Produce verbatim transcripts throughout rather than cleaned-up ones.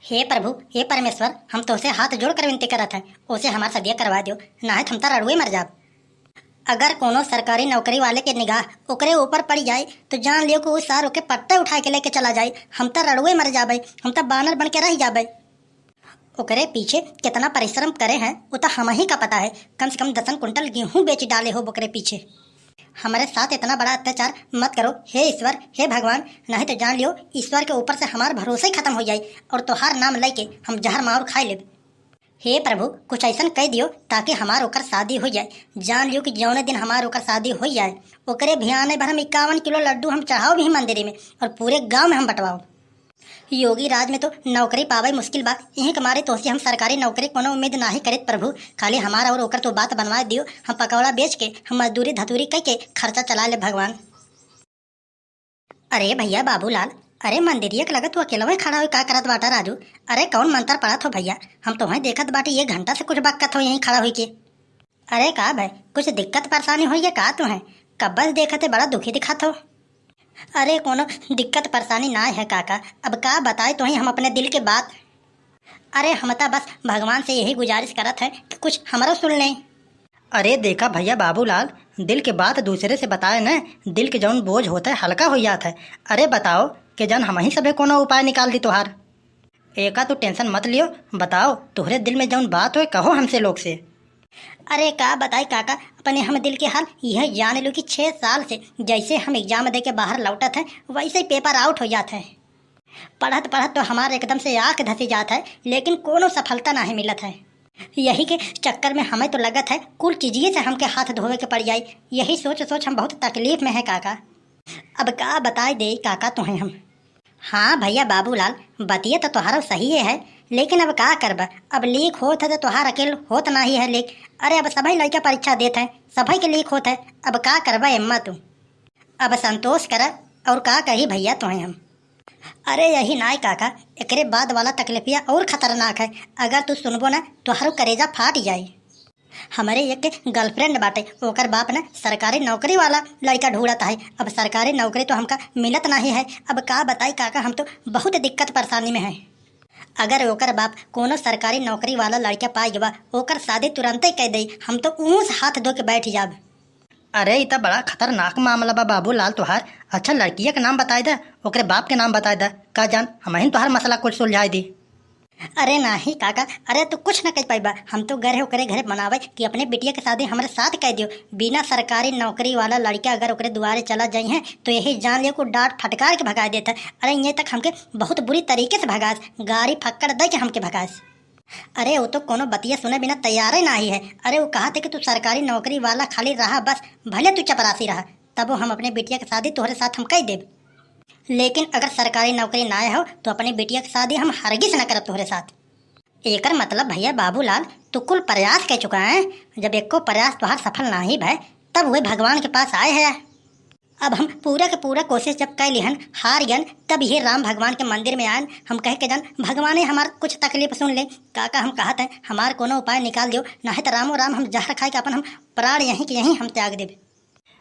हे प्रभु, हे परमेश्वर, हम तोहसे हाथ जोड़ कर विनती करत हैं, ओसे हमार सदिया करवा दियो, नाहीं तो हम त रड़ुए मर जाब। अगर कोनो सरकारी नौकरी वाले के निगाह ओकरे ऊपर पड़ जाए, तो जान लियो कि उ सार ओके पट्टे उठा के लेके चला जाए। हम त रड़ुए मर जाबे, हम त बानर बन के रह जाबे। ओकरे पीछे कितना परिश्रम करे हैं, उ त हमही का पता है। कम से कम दसन कुंटल गेहूं बेच डाले हो ओकरे पीछे। हमरे साथ इतना बड़ा अत्याचार मत करो, हे ईश्वर, हे भगवान, नहीं तो जान लियो, ईश्वर के ऊपर से हमार भरोसा ही खत्म हो जाए और तोहार नाम लेके हम जहर माहुर खाए लेब। हे प्रभु, कुछ ऐसन कह दियो ताकि हमार ओकर शादी हो जाए। जान लियो कि जौने दिन हमार ओकर शादी हो जाए, ओकरे भियाने भर हम इक्यावन किलो लड्डू हम चढ़ाओ भी मंदिर में और पूरे गांव में हम बंटवाओ। योगी राज में तो नौकरी पावे मुश्किल बा, यही के मारे तोहसे हम सरकारी नौकरी कोनो उम्मीद नाही करित प्रभु। खाली हमार और ओकर तो बात बनवा दियो, हम पकौड़ा बेच के, हम मजदूरी धतूरी कह के खर्चा चला ले भगवान। अरे भैया बाबूलाल, अरे मंदिरिया के लगे तू अकेलवे खड़ा होई का करत बाटा राजू? अरे कौन मंत्र पढ़त हो भैया? हम तोहई देखत बाटी एक घंटा से कुछ बकत हो यहीं खड़ा होई के। अरे का भाई, कुछ दिक्कत परेशानी होई है का तुहई? कब्बे से देखत है बड़ा दुखी दिखत हो। अरे कोनो दिक्कत परेशानी ना है काका, अब का बताई तोहई हम अपने दिल के बात। अरे हम त बस भगवान से यही गुजारिश करत है कि कुछ हमरो सुन लें। अरे देखा भैया बाबूलाल, दिल के बात दूसरे से बताए न, दिल के जौन बोझ होत है हल्का हो जात है। अरे बताओ कि जन हमही सभे कोनो उपाय निकाल दी तोहार। एका तू tension मत लियो, बताओ तोहरे दिल में जौन बात होए कहो हमसे लोग से। अरे का बताई काका, अपने हम दिल के हाल यह जान लो कि छह साल से जैसे हम exam दे के बाहर लौटत है वैसे ही paper out हो जात है। पढ़त पढ़त तो हमार एकदम से आँख धसी जात है, लेकिन कोनो सफलता नाहीं मिलत है। यही के चक्कर में हमें तो लगत है कुल चीजिए से हमके हाथ धोवे के पड़ जाई। यही सोच सोच हम बहुत तकलीफ में है काका। अब का बताई दे काका तुहें हम। हाँ भैया बाबूलाल, बतिया तो तोहारो सही है, लेकिन अब का करबा, अब leak होत है तो तोहार अकेल होत नाहीं है leak। अरे अब सभी लड़का परीक्षा देत है, सभी के leak होत है, अब का करबा एम्मा तू? अब संतोष कर, और का कही भैया तोहें हम। अरे यही नाय काका, एकरे बाद वाला तकलीफिया और खतरनाक है। अगर तू सुनबो ना, तोहरो करेजा फाट जाई। हमरे एक girlfriend बाटे, ओकर बाप ना सरकारी नौकरी वाला लड़का ढूंढत है। अब सरकारी नौकरी तो हमका मिलत नाहीं है। अब का बताई काका, हम तो बहुत दिक्कत परेशानी में है। अगर ओकर बाप कोनो सरकारी नौकरी वाला लड़का पाई गवा, ओकर शादी तुरंते कह दे, हम तो ऊँस हाथ धो के बैठ जाब। अरे, ई त बड़ा खतरनाक मामला बा बाबूलाल तोहार। अच्छा, लड़किया के नाम बताए द, ओकरे बाप के नाम बताए द, का जान हमहिन तोहार मसला कुछ सुलझाए दी। अरे नाही काका, अरे तू कुछ न कह पाइबा। हम तो गए रहे ओकरे घरे मनावे कि अपने बिटिया के शादी हमरे साथ कह दियो। बिना सरकारी नौकरी वाला लड़का अगर ओकरे दुआरे चला जाई है तो यही जान लियो को डांट फटकार के भगा देता। अरे ये तक हमके बहुत बुरी तरीके से भगास, गारी फक्कड़ दे के हमके भगास। अरे वो तो कोनो बतिया सुने बिना तैयारे नाही है। अरे वो कहत है कि तू सरकारी नौकरी वाला खाली रहा बस, भले तू चपरासी रहा, तबो हम अपने बिटिया के शादी तोहरे साथ हम कह देब। लेकिन अगर सरकारी नौकरी ना हो तो अपने बिटिया के शादी हम हरगिज न करब तोहरे साथ। एकर मतलब भैया बाबूलाल, तू कुल प्रयास कह चुका है, जब एको प्रयास तोहार सफल नाही भय तब वे भगवान के पास आए है। अब हम पूरा के पूरा कोशिश जब कह लिहन, हार गयन, तब ये राम भगवान के मंदिर में आयन। हम कहे के जान भगवाने हमार कुछ तकलीफ सुन ले। काका हम कहत है हमार कोनो उपाय निकाल दियो, नाहीं तो रामो राम हम जहर खाए के अपन हम प्राण यहीं के यहीं हम त्याग देबे।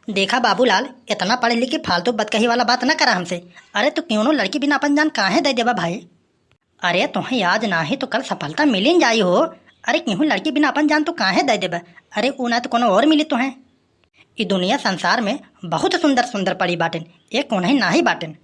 देखा बाबूलाल, इतना पढ़ लिख के फालतू बतकही वाला बात न करा हमसे। अरे तू क्यों लड़की बिना अपन जान काहे दे देबा भाई? अरे तोहें आज नाही तो कल सफलता मिलिन जाई हो। अरे केहू लड़की बिना अपन जान तू काहे दे देबा? अरे ऊ ना तो कोनो और मिली तोहें। ई दुनिया संसार में बहुत सुंदर सुंदर पड़ी बाटेन, एक कोनही नाही बाटेन।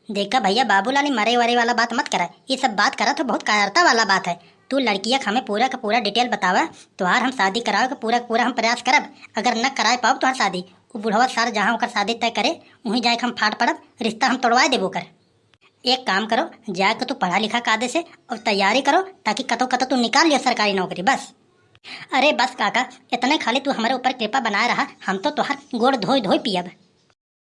देखा भैया बाबूलाल, ई मरे वरे वाला बात मत करा। ई सब बात करत हो बहुत कायरता वाला बात है। तू लड़किया के हमें पूरा का पूरा detail बतावा, तोहार हम शादी करावे के पूरा का पूरा हम प्रयास करब। अगर न कराए पाओ तोहार शादी, उ बुढ़वा सार जहाँ ओकर शादी तय करे वहीं जाए के हम फाट पड़ब, रिश्ता हम तोड़वाए देबो कर। एक काम करो, जाके तू पढ़ा लिखा कायदे से और तैयारी करो, ताकि कतो कतो तू निकाल लियो सरकारी नौकरी। बस। अरे बस काका, इतने खाली तू हमारे ऊपर कृपा बनाए रहा, हम तो तोहार गोड़ धोई धोई पियब।